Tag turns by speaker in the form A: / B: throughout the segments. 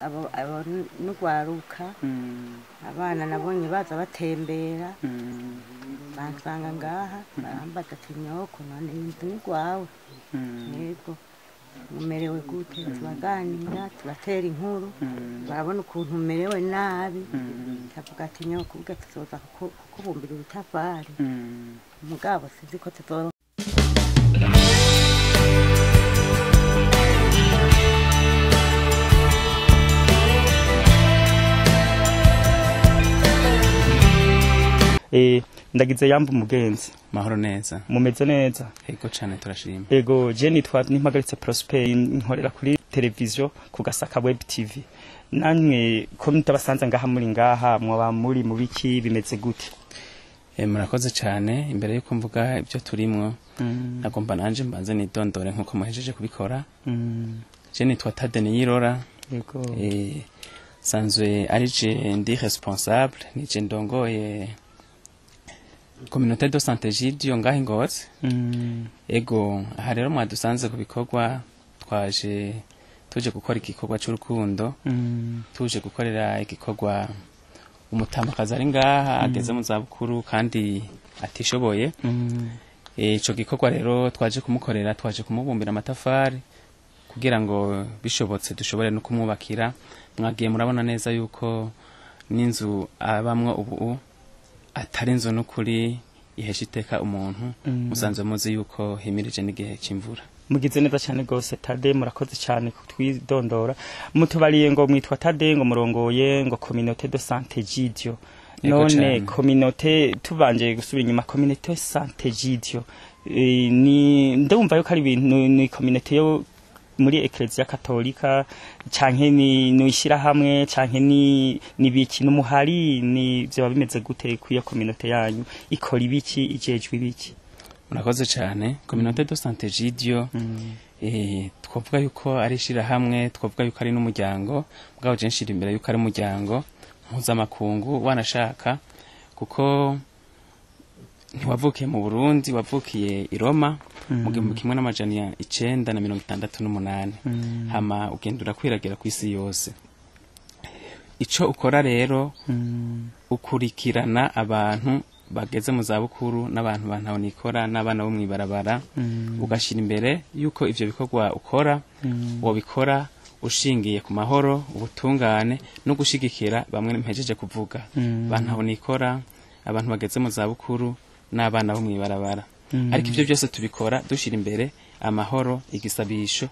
A: Abo n'ugwaruka, abana nabonye baza batembera, bansanga ngaha, barambaza ati: "Nyoko, none inzu ni gwawe?" "Yego." "Mumerewe gute?" Turaganira, turatera inkuru, barabona ukuntu merewe nabi. Ndavuga ati: "Nyoko, ubwe tuzoza kukubumbira urutafari, mugabo sinzi ko tuzoronka."
B: Ndagize yamba, umugenzi.
C: Mahoro neza.
B: Mumeze neza?
C: Ego cane, turashima.
B: Ego, je nitwa Nimpagaritse Prosper, nkorera kuri televiziyo ku Gasaka Web TV. Namwe ko mutabasanze ngaha, muri ngaha mwoba muri mu biki? Bimeze gute?
C: Murakoze cane. Imbere yuko mvuga ibyo turimwo, nagomba nanje mbanze nidondore nkuko muhejeje kubikora. Je nitwa Tade Niyirora. Sanzwe ari je ndi responsable, nije ndongoye communauté de santé Gidio ngaho i Ngozi. Ego, aha rero mwadusanze ku bikorwa, twaje tuje gukora igikorwa c'urukundo, tuje gukorera igikorwa umutamakazi ari ngaha ageze mu zabukuru kandi atishoboye. Ico gikorwa rero twaje kumukorera, twaje kumubumbira amatafari kugira ngo bishobotse dushobore no kumwubakira. Mwagiye murabona neza yuko n'inzu abamwo ubu atari inzu n'ukuri ihesha iteka umuntu. Musanzwe muzi yuko himirije n'igihe c'imvura.
B: Mugize neza cyane gose, Tade, murakoze cyane kutwidondora. Mutubariye ngo mwitwa Tade, ngo murongoye ngo communauté de santé Gidio.
C: Yego
B: None
C: cane.
B: communauté, tubanje gusubira inyuma, communauté santé Gidio, ni ndumva yuko ari ibintu, ni communauté yo muri Eklezia Katolika, canke ni ishyirahamwe, canke ni biki, n'umuhari, ni vyoba bimeze gute ku iyo communauté yanyu? Ikora ibiki? Ijejwe ibiki?
C: Murakoze cyane. Communauté de santé Gidio, twavuga yuko ari ishirahamwe, twavuga yuko ari n'umuryango, mugabo je nshira imbere yuko ari umuryango mpuzamakungu wanashaka, kuko ntiwavukiye mu Burundi, wavukiye i Roma mu 1968, hama ugenda urakwiragira ku isi yose. Ico ukora rero, ukurikirana abantu bageze mu zabukuru n'abantu bantahonikora n'abana bo mw'ibarabara, ugashyira imbere yuko ivyo bikorwa ukora wobikora ushingiye ku mahoro, ubutungane no gushigikira bamwe mpejeje kuvuga, bantahonikora, abantu bageze mu zabukuru n'abana bo mw'ibarabara. Ariko ivyo byose tubikora dushira imbere amahoro, igisabisho,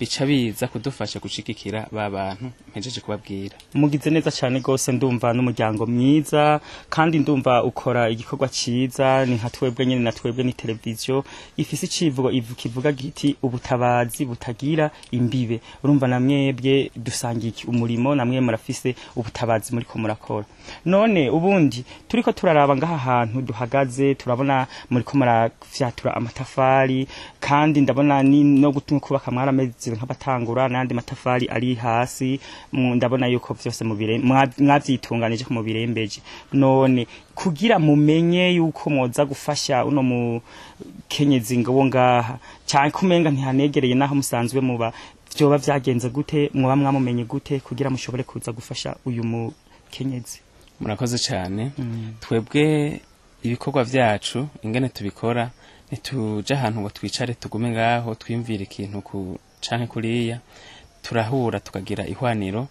C: bica biza kudufasha gushigikira ba bantu mpejeje kubabwira.
B: Mugize neza cyane rwose. Ndumva n'umuryango mwiza, kandi ndumva ukora igikorwa cyiza. Ni nka twebwe nyine, na twebwe ni televiziyo ifise icivugo kivuga giti: "Ubutabazi butagira imbibe." Urumva na mwebwe dusangiye umurimo, namwe murafise ubutabazi muriko murakora. None ubundi turiko turaraba ngaha hantu duhagaze, turabona muriko murafyatura amatafari, kandi ndabona ni no gutuma kubaka mwarameze nk'abatangura, n'andi matafari ari hasi. Ndabona yuko vyose mwavyitunganije ko mubirembeje. None kugira mumenye yuko mwoza gufasha uno mukenyezi ngo wo ngaha, canke kumenga ntihanegereye naho musanzwe muba, vyoba vyagenze gute? Mwoba mwamumenye gute kugira mushobore kuza gufasha uyu mukenyezi?
C: Murakoze cyane. Twebwe ibikorwa vyacu ingene tubikora, ntituja ahantu ngo twicare tugume ngaho twiyumvire ikintu ku canke kuriya. Turahura, tukagira ihwaniro,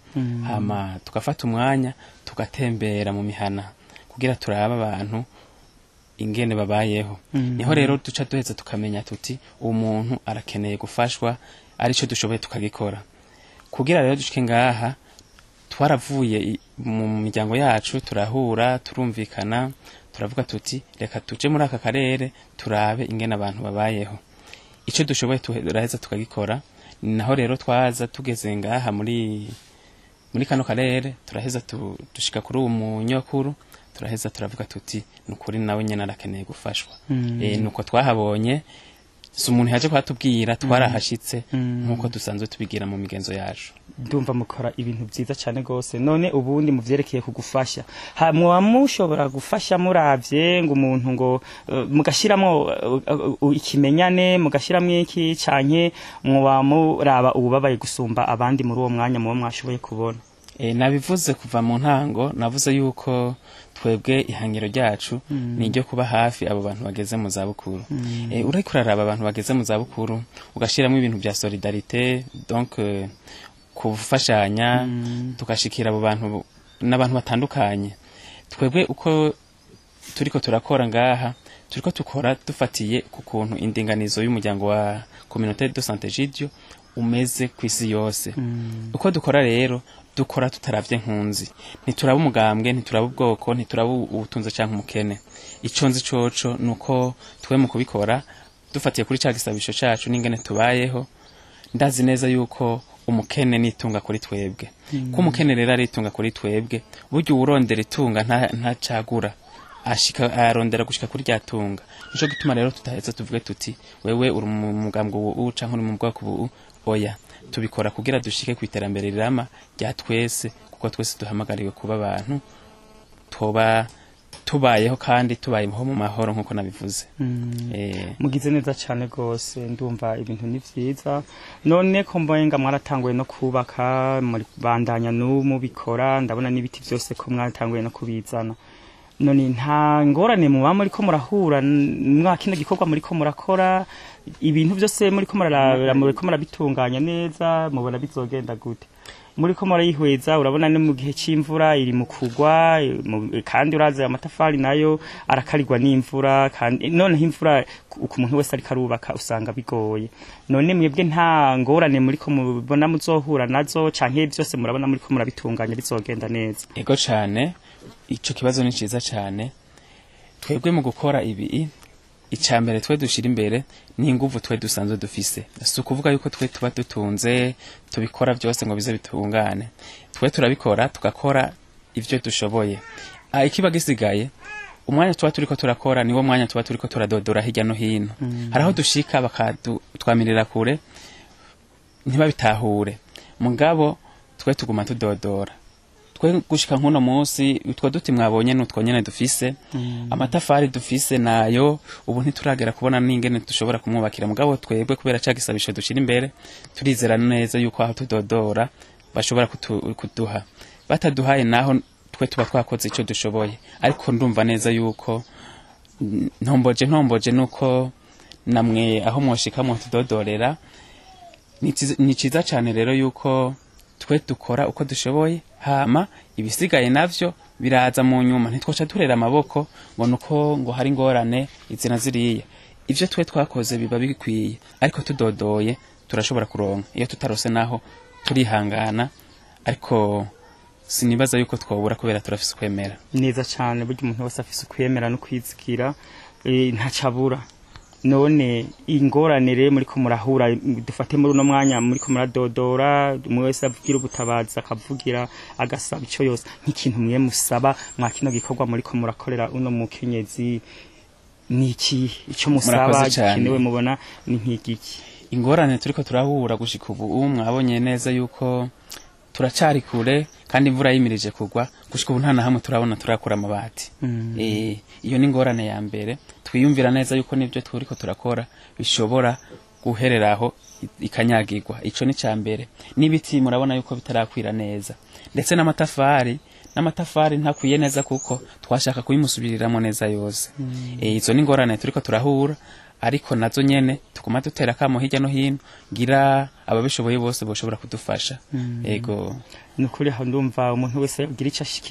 C: hama tugafata umwanya tugatembera mu mihana kugira turabe abantu ingene babayeho. Niho rero duca duheza tukamenya tuti uwo muntu arakeneye gufashwa, arico dushoboye tukagikora. Kugira rero dushike ngaha, twaravuye mu miryango yacu, turahura, turumvikana, turavuga tuti reka tuje muri aka karere turabe ingene abantu babayeho, icyo dushoboye turaheza tukagikora. Ni naho rero twaza tugeze ngaha muri kano karere, turaheza dushika kuri uwo munyokuru, turaheza turavuga tuti ni ukuri nawe nyene arakeneye gufashwa. Nuko twahabonye. Si umuntu yaje kuhatubwira, twarahashitse nk'uko dusanzwe tubigira mu migenzo yacu.
B: Ndumva mukora ibintu byiza cyane gose. None ubundi mu vyerekeye kugufasha, muba mushobora gufasha muravye ngo umuntu ngo mugashiramo ikimenyane, mugashiramo iki, canke muba muraba ububabaye gusumba abandi muri uwo mwanya muba mwashoboye kubona?
C: Nabivuze kuva mu ntango, navuze yuko twebwe ihangiro ryacu ni iryo kuba hafi abo bantu bageze mu zabukuru. Uriko uraraba abantu bageze mu zabukuru, ugashiramo ibintu bya solidarité, donc kufashanya, tugashikira abo bantu n'abantu batandukanye. Twebwe uko turiko turakora ngaha, turiko tukora dufatiye ku kuntu indinganizo y'umuryango wa Communauté de Sant'Egidio umeze ku isi yose. Uko dukora rero, dukora tutaravye nkunzi, ntituraba umugambwe, ntituraba ubwoko, ntituraba ubutunzi canke umukene. Ico nzi coco nuko twe mu kubikora dufatiye kuri ca gisabisho cacu n'ingene tubayeho, ndazi neza yuko umukene nitunga kuri twebwe. Ko umukene rero aritunga kuri twebwe, burya uwurondera itunga ntacagura, ashika arondera gushika kuri rya tunga. Nico gituma rero tutaheza tuvuge tuti wewe uri mu mugambwe ubu canke uri mu bwoko ubu. Oya, tubikora kugira dushike ku iterambere rirama rya twese, kuko twese duhamagariwe kuba abantu toba tubayeho kandi tubayeho mu mahoro nk'uko nabivuze.
B: Mugize neza cyane gose, ndumva ibintu ni vyiza. None ko mboyenga mwaratanguye no kubaka, muri bandanya n'ubu mubikora, ndabona n'ibiti byose ko mwaratanguye no kubizana. None nta ngorane muba muriko murahura mwa kino gikorwa muriko murakora? Ibintu byose muriko murarabira, muriko murabitunganya neza, mubona bizogenda gute? Muriko murayihweza, urabona ni mu gihe c'imvura iri mu kugwa, kandi uraza amatafari nayo arakarirwa n'imvura, kandi noneho imvura ku muntu wese ariko arubaka usanga bigoye. None mwebwe nta ngorane muriko mubona muzohura nazo, canke byose murabona muriko murabitunganya bizogenda neza?
C: Ego cane, ico kibazo ni ciza cane. Twebwe mu gukora ibi, icambere twe dushira imbere ni inguvu twe dusanzwe dufise. Si ukuvuga yuko twe tuba dutunze tubikora byose ngo bize bitungane. Twe turabikora, tugakora ivyo dushoboye. Ikiba gisigaye, umwanya tuba turiko turakora niwo mwanya tuba turiko turadodora hirya no hino. Hari aho dushika bakatwamirira kure, ntibabitahure, mugabo twe tuguma tudodora. Twe gushika nk'uno munsi, utwo duti mwabonye n'utwo nyene dufise, amatafari dufise nayo ubu ntituragera kubona n'ingene dushobora kumwubakira. Mugabo twebwe kubera ca gisabisho dushira imbere, turizera neza yuko aho tudodora bashobora kuduha. Bataduhaye naho, twe tuba twakoze ico dushoboye. Ariko ndumva neza yuko ntomboje nuko namwe aho mwoshika mwotudodorera. Ni ciza cane rero yuko twe dukora uko dushoboye, hama ibisigaye navyo biraza mu nyuma. Ntitwoca turera amaboko ngo nuko ngo hari ingorane izi na ziriya. Ivyo twe twakoze biba bikwiye, ariko tudodoye turashobora kuronka. Iyo tutarose naho turihangana, ariko sinibaza yuko twobura kubera turafise ukwemera.
B: Neza cane, burya umuntu wese afise ukwemera no kwizigira, ntacabura. None ingorane rero muriko murahura, dufate muri uno mwanya muriko muradodora, umwe wese avugira ubutabazi, akavugira agasaba ico yose, nk'ikintu mwe musaba mwa kino gikorwa muriko murakorera uno mukenyezi ni iki? Ico musaba
C: Murakoze cane.
B: gikenewe mubona ni nk'igiki?
C: Ingorane turiko turahura gushika ubu, mwabonye neza yuko turacari kure kandi imvura yimirije kugwa. Gushika ubu nta na hamwe turabona turakura amabati. Iyo ni ingorane ya mbere. Twiyumvira neza yuko nibyo turiko turakora bishobora guhereraho ikanyagirwa. Ico ni ca mbere. N'ibiti murabona yuko bitarakwira neza, ndetse n'amatafari ntakwiye neza kuko twashaka kuyimusubiriramo neza yose. Izo ni ingorane turiko turahura, ariko nazo nyene tuguma dutera kamo hirya no hino, ngira ababishoboye bose boshobora kudufasha. Ego.
B: Nukuri aho ndumva umuntu wese agira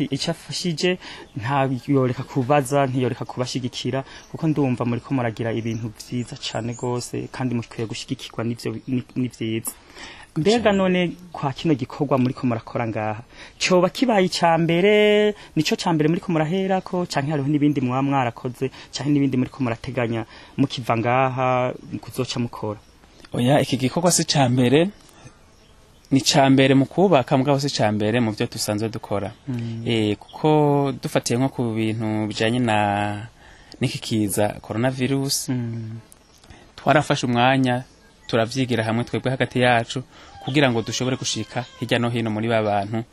B: ico afashije ntayoreka kubaza, ntiyoreka kubashigikira, kuko ndumva muriko muragira ibintu vyiza cane gose kandi mukwiye gushigikirwa n'ivyo ni vyiza. Mbega none kwa kino gikorwa muriko murakora ngaha, coba kibaye ica mbere, nico ca mbere muriko muraherako, canke hariho n'ibindi mwaba mwarakoze, canke n'ibindi muriko murateganya mukiva ngaha kuzoca mukora?
C: Oya, iki gikorwa si ca mbere. Ni ca mbere mu kubaka, mugabo si ca mbere mu byo dusanzwe dukora. Kuko dufatiye nko ku bintu bijanye na n'iki kiza coronavirus, Twarafashe umwanya turavyigira hamwe twebwe hagati yacu kugira ngo dushobore gushika hirya no hino muri ba bantu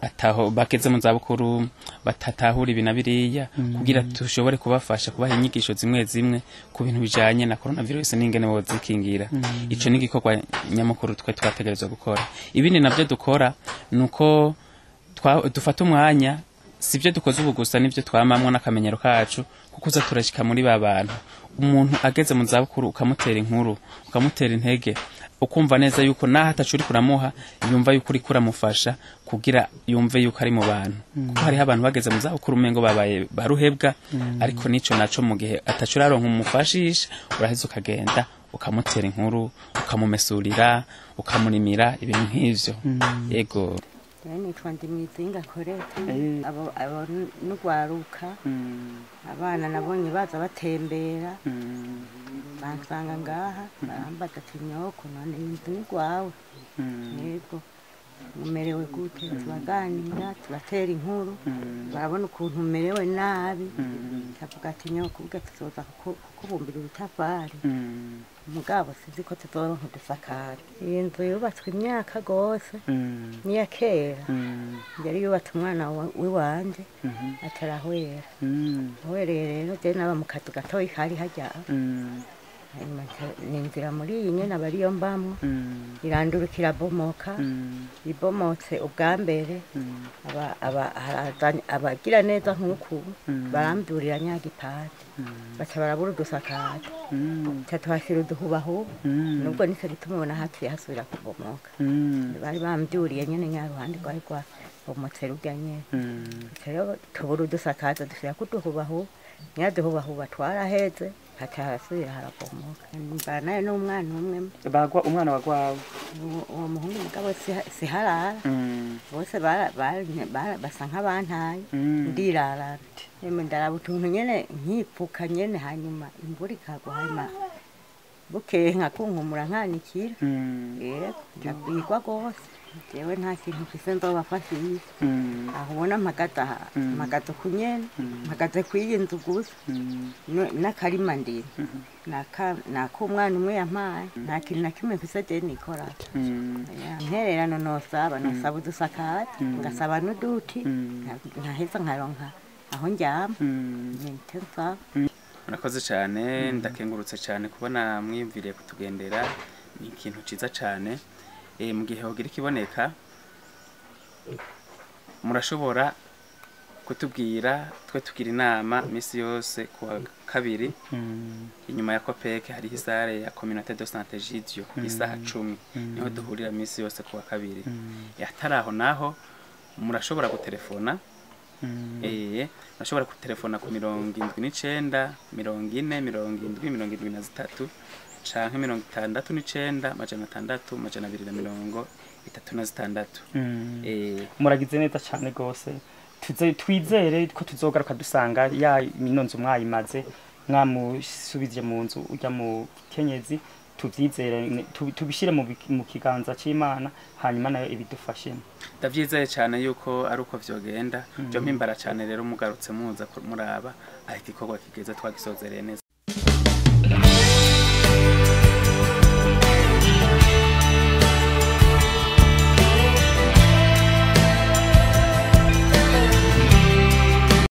C: ataho bageze mu zabukuru batatahura ibi na biriya, kugira dushobore kubafasha kubaha inyigisho zimwe zimwe ku bintu bijanye na coronavirus n'ingene bozikingira. Ico ni igikorwa nyamukuru twe twategerezwa gukora. Ibindi navyo dukora nuko dufata umwanya, sivyo dukoze ubu gusa, nivyo twamamwo n'akamenyero kacu, kuko uza turashika muri ba bantu. Umuntu ageze mu zabukuru ukamutera inkuru, ukamutera intege, ukumva neza yuko naho ataco uriko uramuha yumva yuko uriko uramufasha kugira yumve yuko ari mu bantu, kuko hariho abantu bageze mu zabukuru umengo babaye baruhebwa. Ariko nico naco mu gihe ataco uraronka umufashisha, uraheza ukagenda ukamutera inkuru, ukamumesurira, ukamurimira, ibintu nk'ivyo. Yego.
A: Jewe nitwa Ndimwizinga Colette. Abo n'ugwaruka, abana nabonye baza batembera, bansanga ngaha, barambaza ati: "Nyoko, none iyi nzu ni rwawe?" "Yego." "Mumerewe gute?" Turaganira, turatera inkuru, barabona ukuntu umerewe nabi. Ndavuga ati: "Nyoko, ubwe tuzoza kukubumbira urutafari, mugabo sinzi ko tuzoronka udusakara." Iyi nzu yubatswe imyaka gose, niya kera, yari yubatse umwana w'iwanje atarahwera. Ahwereye rero, je naba mu kazu gatoyi kari harya, hanyuma ninjira muri iyi nyene aba ariyo mbamwo, irandurukira, irabomoka. Ibomotse ubwa mbere, abagira neza nk'uku barambyurira nyagipande, baca barabura udusakazo, ca tuhashira uduhubahuba. Nubwo nico gituma ubona haciye hasubira kubomoka. Bari bambyuriye nyene nyaruhande rwari rwabomotse rurya nyene. Rero tubura udusakazo, dushirako uduhubahuba, nyaduhubahuba twaraheze, haca harasubira harabomoka. Mbanayo n'umwana umwe.
B: Bagwa umwana wagwawe?
A: Uwo muhungu, mugabo siharara. Bose basa nk'abantaye. Ndirarara, emwe, ndaraba utuntu nyene nkipfuka nyene, hanyuma imvura ikagwa, hanyuma bukeye nkakunkumura nkanikira. Yego, ndabwirwa rwose. Jewe nta kintu mfise nzobafashisha. Aho ubona mpagaze aha, mpagaze ku nyene, mpagaze kw'iyi nzu gusa. N'akarima ndima nak'umwana umwe yampaye. Nta kintu na kimwe mfise je nikora. Intererano nosaba udusakaza, ngasaba n'uduti, nkaheza nkaronka aho ndyama. Nico nsaba.
C: Murakoze cyane, ndakengurutse cyane kubona mwiyumviriye kutugendera, ni ikintu ciza cyane. Mu gihe hogira ikiboneka murashobora kutubwira, twe tugira inama misi yose kuwa kabiri inyuma ya kopeke, hariho isare ya communauté de santé Gidio, isaha 10 niho duhurira misi yose kuwa kabiri. Atari aho naho murashobora gutelefona. Murashobora gutelefona ku 79 40 70 73 canke 69 600 236.
B: Muragize neza cyane rwose. Twizere ko tuzogaruka dusanga ya mino nzu mwayimaze, mwamusubije mu nzu ujya mu kenyezi. Tuvyizere, tubishyire mu kiganza c'Imana, hanyuma nayo ibidufashemo.
C: Ndavyizeye cyane yuko ari uko vyogenda. Byo mpimbara cyane rero mugarutse muza muraba aho igikorwa kigeze, twagisozereye neza.